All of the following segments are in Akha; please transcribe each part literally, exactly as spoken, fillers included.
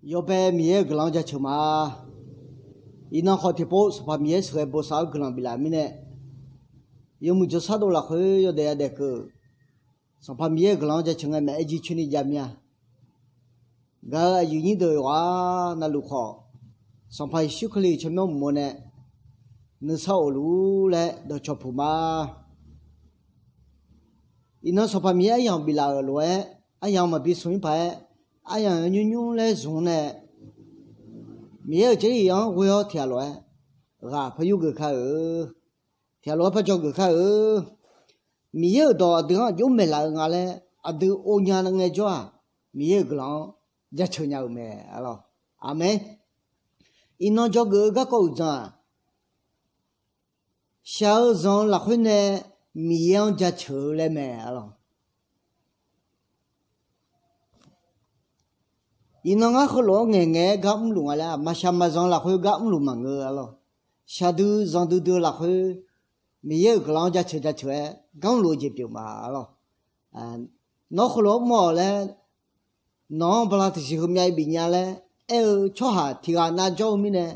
Yawbae Miqyaer-euq guiqlanq-anr jaceuq ma. Iqnan khawf tiqpov Sanqpaq Miqyaer sheuqghae bosav-eu guiqlanq biflaf-euq mirnae, yawmuiq jawrshar dov lafkhoer yawdaef yadaef keuv-euq Sanqpaq Miqyaer-euq guiqlanq-anr jaceuq ngae maeq-aer jircoer ni jav mir-a. Gaq-eu aqyuif nyir deuq yawqghaq navluf khawf, Sanqpaq Yeqsur Kali tsawrmyanr uqmov nae nuisar of luf-ur laer dawqcawq puq ma. Iqnan Sanqpaq Miqyaer aryamq biflaf-euq lof-aer, aryamq maqbi smq-ir paq-aer, aryamq nymr nymr laer zmq nae, Miqyaer-euq Jarlif-anr ghoe-awr tiqghaq lof-aer ghaq par yur geuf kar-eu. Tiqghaq lof-aer par jawr geuf kar-eu. Miqyaer-euq dawq aqdui-anr aqjox maeqlaf-eu nga laer aqdui ov nya ngaejawr-aq, Miqyaer-euq guiqlanq-anr jaceuq nya-euq mae, arlawq. Aqmeq. Iqnan jawrgeuf-eu garkawv uqdzan-aq, shaq-eu zanq-eu lafkhoer nae Miqyaer-anr jaceuq-eu laer mae, arlawq. Iqnan ngar heulof-anr ngaeqngaeq-aer gar mrluf nga laer, maqshaq maqzanq lafkhoer gar mrluf maqngeur, arlawq. Shaqdui zanqdui dui-eu lafkhoer Miqyaer-euq guiqlanq-anr jaceuq jaceuq-aer gar mrluf-eu jeq pyeuf ma, arlawq. Nawr heulof-anr mr-awq laer, nawq-anr bala tiqsiq heumyav bif nya laer aer-eu tsawrhaq tiqghaq nav jawr-eu mirnae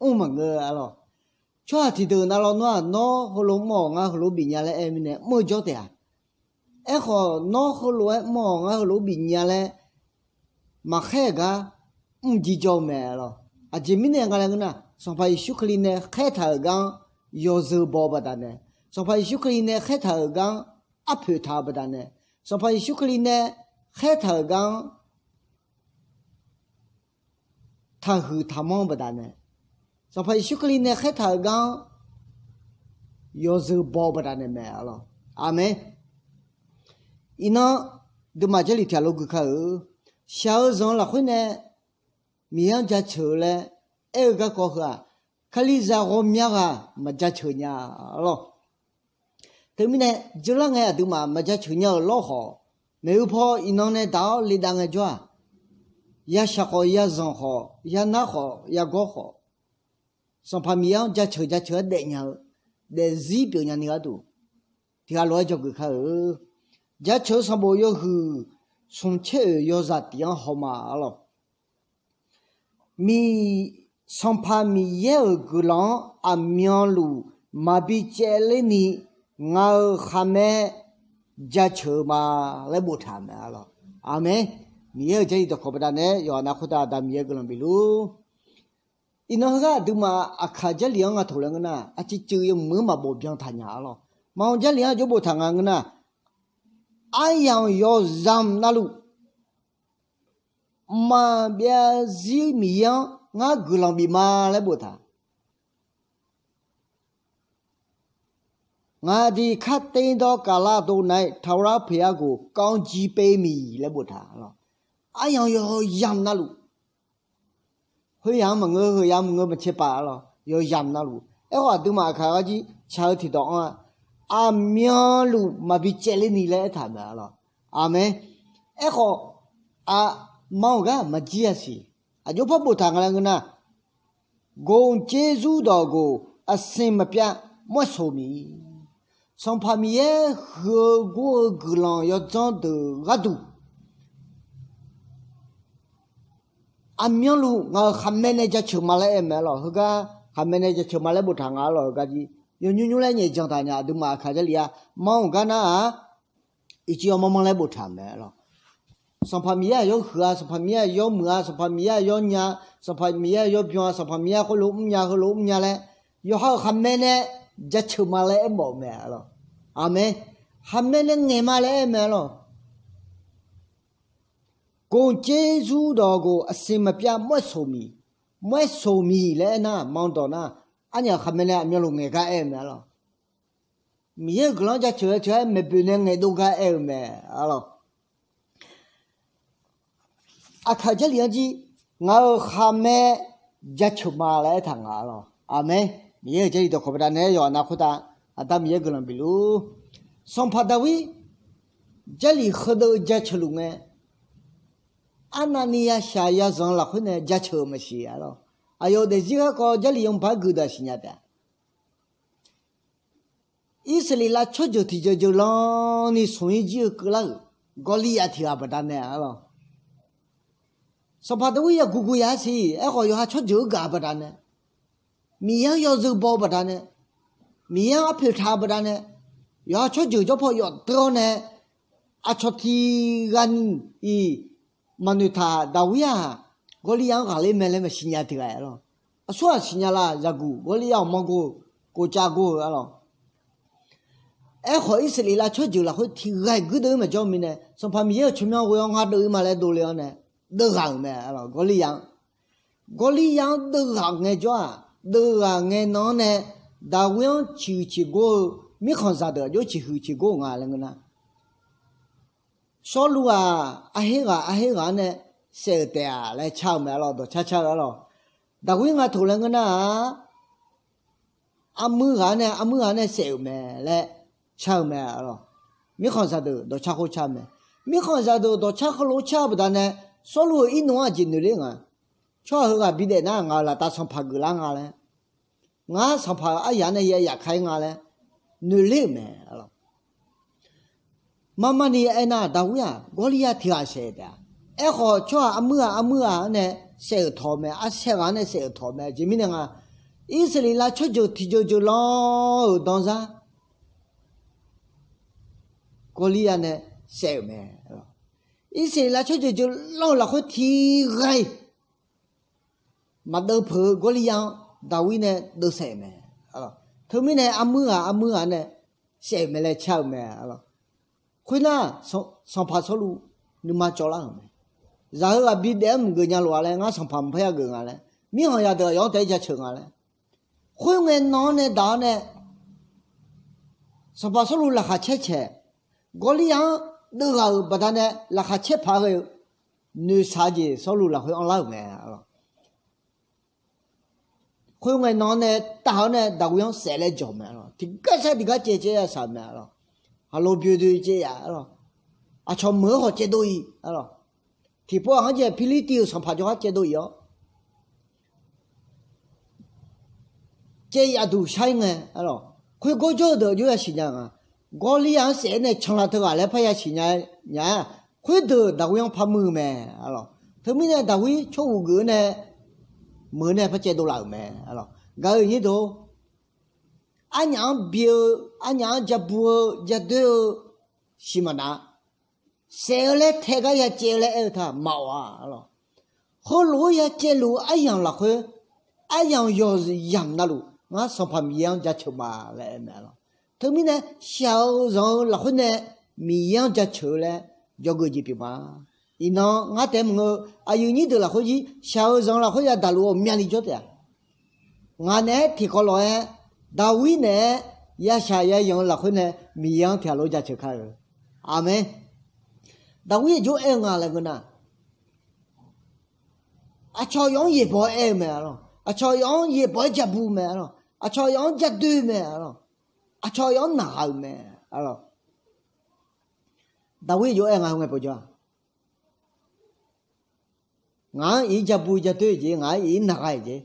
mr maqngeur, arlawq. Tsawrhaq tiqdeuq navlawr nawr-aq, nawr heulof mr-awq ngar heulof bif nya laer aer-eu mirnae mr-eu jawr taef-a. Aerkhawf, nawr heulof-aer mr-awq ngar heulof bif nya laer maqkhaer-euq gar mr jir jawr-eu mae, arlawq. Aqjeq mirnae nga laer ngeur nar, Sanqpaq Yeqsur Kali nae khaertaq-euq gar-anr yawzeu baw-eu baqdanae, Sanqpaq Yeqsur Kali nae khaertaq-euq gar-anr arpoeq taq-eu baqdanae, Sanqpaq Yeqsur Kali nae khaertaq-euq gar-anr taqhuiq taqmanr-eu baqdanae, Sanqpaq Yeqsur Kali nae khaertaq-euq gar-anr yawzeu baw-eu baqdanae mae, arlawq. Aqmeq. Iqnan, duimaf Jarlif tiqghaq lof gui kar-eu, shaq-eu zanq-eu lafkhoer nae Miqyaer-anr jaceuq-eu laer aer-eu garkawv heu-aq, Kalizaq ghawqmya ghaq maqjaceuq nya, arlawq. Teumirnae, dzeurlar ngae aqduimaf maqjaceuq nya-euq lawr khawf, maeqhu paw iqnan nae daq-awr ledav ngaejawr-aq, yashaq khawf, yazanq khawf, yanar khawf, yagawr khawf, Sanqpaq Miqyaer-anr jaceuq jaceuq-aer daefnya-eu daefzir pyeufnya ni gharduq, tiqghaq lof-aer jawrgeuf kar-eu. Jaceuq-eu sanqbof yawhuiq smq caer oeq yawzaq tif-anr hawma, arlawq. Miq, Sanqpaq Miqyaer-euq guiqlanq-anr aqmyanluf maqbi caevler ni ngaq-euq khaqmae jaceuq-eu ma laer boftaq mae, arlawq. Aqmeq. Miqyaer-euq Jarlif dawqkawq baqdanae yawqha nav khoertav Aqda Miqyaer guiqlanq bif luf. Iqnan heugar aqduimaf Aqkaq Jarlif-anr nga taq laer ngeur nar, aqciv cuiv yawmuiq-anr maqbof byan taq nya, arlawq. Maqanr Jarlif-anr aqjox boftaq nga ngeur nar, aryamq yawzamq navluf maqbyav zir Miqyaer-anr ngar guiqlanq bif ma laer boftaq. Ngaq diq kar ter dawr kaf lar dov nav-aer ထာဝရဘုရားကို ကောင်းကြီးပေးမည် laer boftaq, arlawq. Aryamq yawzamq navluf, khoeryamq-anr maqngeur, heuryamq maqngeur, maqcae paf, arlawq, yawzamq navluf. Aerkhawf aqduimaf Aqkaq gar jir caq-eu tiqdawq-anr-aq, aqmyanluf maqbi caevler ni laer aertaq mae, arlawq. Aqmeq. Aerkhawf, aqma-euq gar maqjir-a siq. Aqjox par boftaq nga laer ngeur nar, ကိုယ်ကျေးဇူးတော်ကို အစဉ်မပြတ် မြွက်ဆိုမိ Sanqpaq Miqyaer huiq-eu gor-eu guiqlanq yawdzanr deuq gharduq, aqmyanluf ngaq-euq khaqmae nae jaceuq ma laer aer mae, arlawq. Heugar khaqmae nae jaceuq ma laer boftaq nga, arlawq. Heugar jir yawnymr nymr laer nyaef jan taq nya, aqduimaf Aqkaq Jarlif-aq, manr-euq gar nar-aq, iqcuiv yawmanr manr laer boftaq mae, arlawq. Sanqpaq Miqyaer-aq yawhuiq-a, Sanqpaq Miqyaer-aq yawmuiq-a, Sanqpaq Miqyaer-aq yawnya, Sanqpaq Miqyaer-aq yawbyan-a, Sanqpaq Miqyaer khoerlof mrnya, heulof mrnya laer, yawqha-euq khaqmae nae jaceuq ma laer aermawf-euq mae, arlawq. Aqmeq. Khaqmae nae ngaeq ma laer aer mae, arlawq. ကိုယ်ကျေးဇူးတော်ကို အစဉ်မပြတ် မြွက်ဆိုမိ မြွက်ဆိုမိ laer aernar, manr dawq nar, arnyaf khaqmae nae aqmyanluf ngaeq gar aer-eu mae, arlawq. Miqyaer-euq guiqlanq-anr jaceuq-aer teu-aer maeqboeq nae ngaeqdov gar aer-eu mae, arlawq. Aqkaq Jarlif-anr jir, ngaq-euq khaqmae jaceuq ma laer aertaq nga, arlawq. Aqmeq. Miqyaer-euq Jarlif dawqkawq baqdanae yawqha nav khoertav Aqda Miqyaer guiqlanq bif luf. Sanqpaq Daqwir Jarlif heudeuv jaceuq luf ngae, Arnavni yashaq yazanq lafkhoer nae jaceuq-euq maqsiq, arlawq. Aqyawf daefzir garkawv Jarlif yawmuiq paq-aer guiqdaq siqnya taef-a. Irsaqleqlav tsawrjeuq tiqjeuq jeuq lanni smq-ir jir-eu keuvlar-euq Gawrliv-aq tiq ghaq baqdanae, arlawq. Sanqpaq Daqwir yagaq gaq ya siq. Aerkhawf yawqha tsawrjeuq-anr gaq-eu baqdanae, Miqyaer-anr yawzeu baw-eu baqdanae, Miqyaer-anr arpoeq taq-eu baqdanae, yawqha tsawrjeuq jawr paw yawf deur-awr nae, aqcawq tiq ghaq ni-iq maqnoeq taq Daqwir-aq, Gawrliya-anr ghaqler mae laer maqsiq nya tiq ghaq-a lawr. Aqsur-aq siqnya la, zaqguq Gawrliya-awq manrgor-eu, kofcav gor-eu-a lawr. Aerkhawf Irsaqleqlav tsawrjeuq lafkhoer tiq ghaq-iq guirdeuv-ir maqjawr mirnae, Sanqpaq Miqyaer-euq tsawrmyanr ghoe-awr ngar deuv-ir ma laer dovle-awr nae, deuvghaq-euq mae-a lawr. Gawrliya-anr, Gawrliya-anr deuvghaq ngaejawr-aq, deuvghaq ngae nan-anr nae, Daqwir-anr ciqhuiq ciqgor-eu mirkhanqzaq deuq aqjox ciqhuiq ciqgor-euq nga laer ngeur nar, Sawrluv-aq, arher ghaq arher ghaq-anr nae saef-euq taef-a laer car-eu mae-a lawr. Dawqcar car-eu-a lawr. Daqwir nga toq laer ngeur nar-aq, armuir ghaq-anr nae armuir ghaq-anr nae saef-euq mae laer car-eu mae-a lawr. Mirkhanqzaq deuq dawqcar khoer car-eu mae. Mirkhanqzaq deuq dawqcar khoerlof-aer car-eu baqdanae, Sawrluv-euq irnmr-anr aqjeq noeqler nga. Tsawrhaq heughaq bidaef nar ngaq-euq laftav sanqpaq geuflar nga laer, ngar sanqpaq-euq aryaq-anr nae ya yaf ka-ir nga laer noeqler-euq mae-a lawr. Marmarni aernar, Daqwir-aq, Gawrliya tiq ghaq saef taef-a. Aerkhawf tsawrhaq armuir ghaq armuir ghaq-anr nae saef-euq tawq mae, arsaer ghaq-anr nae saef-euq tawq mae. Aqjeq mirnae nga, Irsaqleqlav tsawrjeuq tiqjeuq jeuq lanr-euq danzar Gawrliya nae saef-euq mae-a lawr. Irsaqleqlav tsawrjeuq jeuq lanr-euq lafkhoer tiq ghaq-iq maqdeuv peuq-eu Gawrliya-anr Daqwir nae deuv saef-euq mae-a lawr. Teumirnae armuir ghaq armuir ghaq-anr nae saef-euq mae laer car-eu mae-a lawr. Khoernar, sanqpaq Sawrluv nuima cawvlar-euq mae. Zaq heu ghaq bidaef-anr maqgeuf nya lof-a laer, ngar sanqpaq maqpar yageuf nga laer, mirkhanqzaq deuq aqyawf-anr taef-aer jaceuq nga laer. Khoerngae nan-anr nae daq-awr nae, sanqpaq Sawrluv laqkhaq caer caeq, Gawrliya-anr deuvghaq-euq baqdanae laqkhaq caer paq ghae-eu noeqshaq jeq Sawrluv lafkhoer anrlar-euq mae-a lawr. Khoerngae nan-anr nae taf-awr nae Daqwir-anr saef laer jawq mae-a lawr. Tiqgar sar tiqgar caev caev ya shaq-euq mae-a lawr. Haqlo byoedoe caev yaf-a lawr. Aqcawq meuq-eu khawf caevdov-iq-a lawr. Tiqpov-aq ngar jaeq Pirlirtiv-euq sanqpaq jawrgar caevdov-iq-awr caev yaf duq shar-ir ngae-a lawr. Khoergawr jawr-eu deuq aqjox yasiq nya nga. Gawrliya-anr saef-aer nae canlav teughaq laer parya siqnya nya-a. Khoerdeuq Daqwir-anr par muir-eu mae-a lawr. Teumirnae Daqwir tsawr uq geuf-eu nae meuq-eu nae par caevdov laf-euq mae-a lawr. Gaq-eu nyir deuq, arnyaf-anr bi-eu, arnyaf-anr jabu-eu jadoer-eu siq maqnav. Saef-eu laer tae gar ya caev-eu laer aer-eu ta maqawq-a lawr. Heulof-aer ya caevluf-eu aryamq lafkhoer, aryamq yawqyamq navluf ngar Sanqpaq Miqyaer-anr jaceuq ma laer aer mae-a lawr. Teumirnae shaq-eu zanq-eu lafkhoer nae Miqyaer-anr jaceuq-eu laer jawrgeuf jeq pyeuf ma. Iqnan ngar taef maqngeur-eu aqyuif nyir deuq lafkhoer jir shaq-eu zanq-eu lafkhoer yadaq luf-eu myavni jawr taef-a. Ngaq naeq-aer tiqkawv lof-aer, Daqwir naeq-aer yashaq yayanq-eu lafkhoer nae Miqyaer-anr tiq ghaq lof-aer jaceuq kar-eu. Aqmeq. Daqwir aqjox aer-eu nga laer ngeur nar, aqcawq yawf-anr yaeqbawq-aer aer-eu mae-a lawr. Aqcawq yawf-anr yaeqbawq-aer jabu mae-a lawr. Aqcawq yawf-anr jadoer mae-a lawr. Aqcawq yawf-anr naqghaq-euq mae-a lawr. Daqwir aqjox aer nga heu ngae pawjawr-a, ngaq-anr iq-ir jabu jadoer-eu jeq, ngaq-anr iq-ir naqghaq-eu jeq,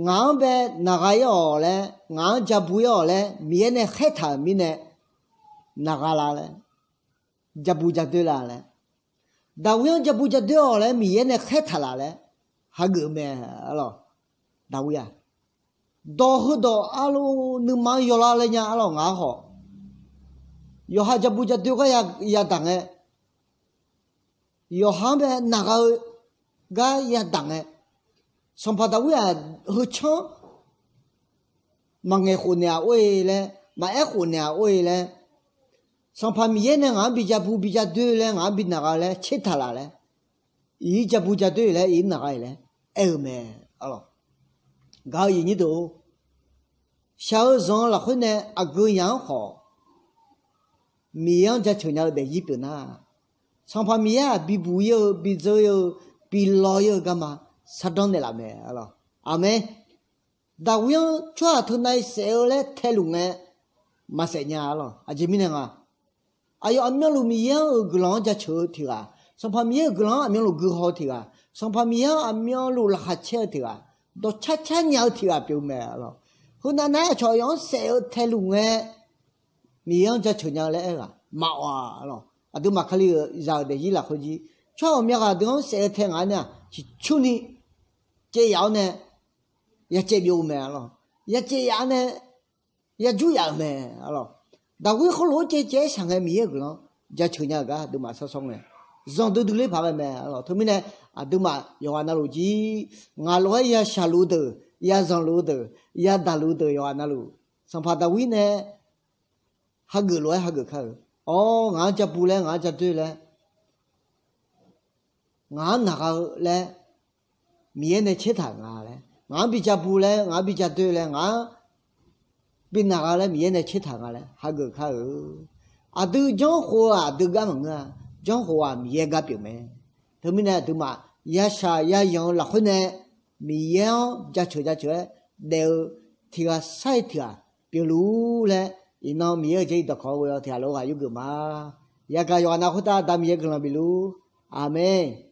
ngaq-anr bae naqghaq-ir-awq laer, ngaq-anr jabu-ir-awq laer Miqyaer nae khaertaq-euq mirnae naqghaq la laer, jabu jadoer la laer, Daqwir-anr jabu jadoer-awq laer Miqyaer nae khaertaq laf laer hageuf-eu mae-a lawr. Daqwir-aq, dawq heudawq arluf nuima-anr yawlar laer nya-a lawr. Ngaq-anr khawf yawqha jabu jadoer gar yadaq ngae, yawqha-anr bae naqghaq-eu gar yadaq ngae, sanqpaq Daqwir-aq, heu canr maqngaeq khofnaeq-aq or-e laer, maqaer khofnaeq-aq or-e laer, Sanqpaq Miqyaer nae ngaq-anr bi jabu bi jadoer laer, ngaq-anr bi naqghaq laer tsertaq laf laer, iq-ir jabu jadoer-iq laer, iq-ir naqghaq-iq laer aer-eu mae-a lawr. Gaq-eu aqyuif nyir deuq-or, shaq-eu zanq-eu lafkhoer nae aqgeu yaq-anr khawf Miqyaer-anr jaceuq nya-eu daefzir pyeuf nar, Sanqpaq Miqyaer-aq, bibuq-ir-eu, bidzeur-ir-eu, bilawq-ir-eu garma shardanr naeqlaf mae-a lawr. Aqmeq. Daqwir-anr tsawrhaq teunav-iq saef-eu laer taeluf ngae maqsaef nya-a lawr. Aqjeq mirnae nga, aqyawf aqmyanluf Miqyaer-anr-euq guiqlanq-anr jaceuq-eu tiq ghaq, Sanqpaq Miqyaer-euq guiqlanq-anr aqmyanluf guihaw-eu tiq ghaq, Sanqpaq Miqyaer-anr aqmyanluf laqkhaq caer-eu tiq ghaq, dawqcar car nya-eu tiq ghaq pyeuf-eu mae-a lawr. Heunav nar aqcawq aqyawf-anr saef-eu taeluf ngae Miqyaer-anr jaceuq nya-eu laer aer-eu ghaq maqawq-a lawr. Aqduimaf Kali-euq zaq-euq daefzir lafkhoer jir, tsawrhaq ghawqmya ghaq deuq-anr saef-eu tae ngaq-anr nar, ciqcurni caev yaf-awr nae, ya caev byov-eu mae arlawq. Ya caev yaf-awr nae, ya jur yaf-euq mae arlawq. Daqghoer khoerlof-aer caev caev-aer shaq ngae, Miqyaer-euq guiqlanq jaceuq nya-euq gar aqduimaf shawr shawr ngae, zanqdui dui ler paq ghae mae arlawq. Teumirnae, aqduimaf yawqghaq navluf jir, ngaq lof-aer ya shaqluf-eu deuq, ya zanqluf-eu deuq, ya daqluf-eu deuq yawqghaq navluf, sanqpaq Daqwir nae hageuf lof-aer hageuf kar-euq. Awr, ngaq-anr ja puv laer, ngaq-anr ja doer laer, ngaq-anr naq gha-eu laer, Miqyaer nae tsertaq nga laer, ngaq-anr bi ja puv laer, ngaq-anr bi ja doer laer, ngaq-anr bi naq gha laer Miqyaer nae tsertaq nga laer hageuf kar-euq. Aqdui janrkhof-aq aqdui gar maqngeur-a. Janrkhof-aq Miqyaer gar pyeuf mae. Teumirnae aqduimaf ya shaq ya yanq-eu lafkhoer nae, Miqyaer-anr jaceuq jaceuq-aer daef-eu tiq ghaq sar-ir tiq ghaq pyeufluf-ur laer, iqnan Miqyaer-euq jari dawqkawq-anr ghoe-awr tiq ghaq lof-aer ghaq yurgeuf ma. Yagaq yawqghaq nav khoertav Da Miqyaer guiqlanq bifluf-ur. Aqmeq.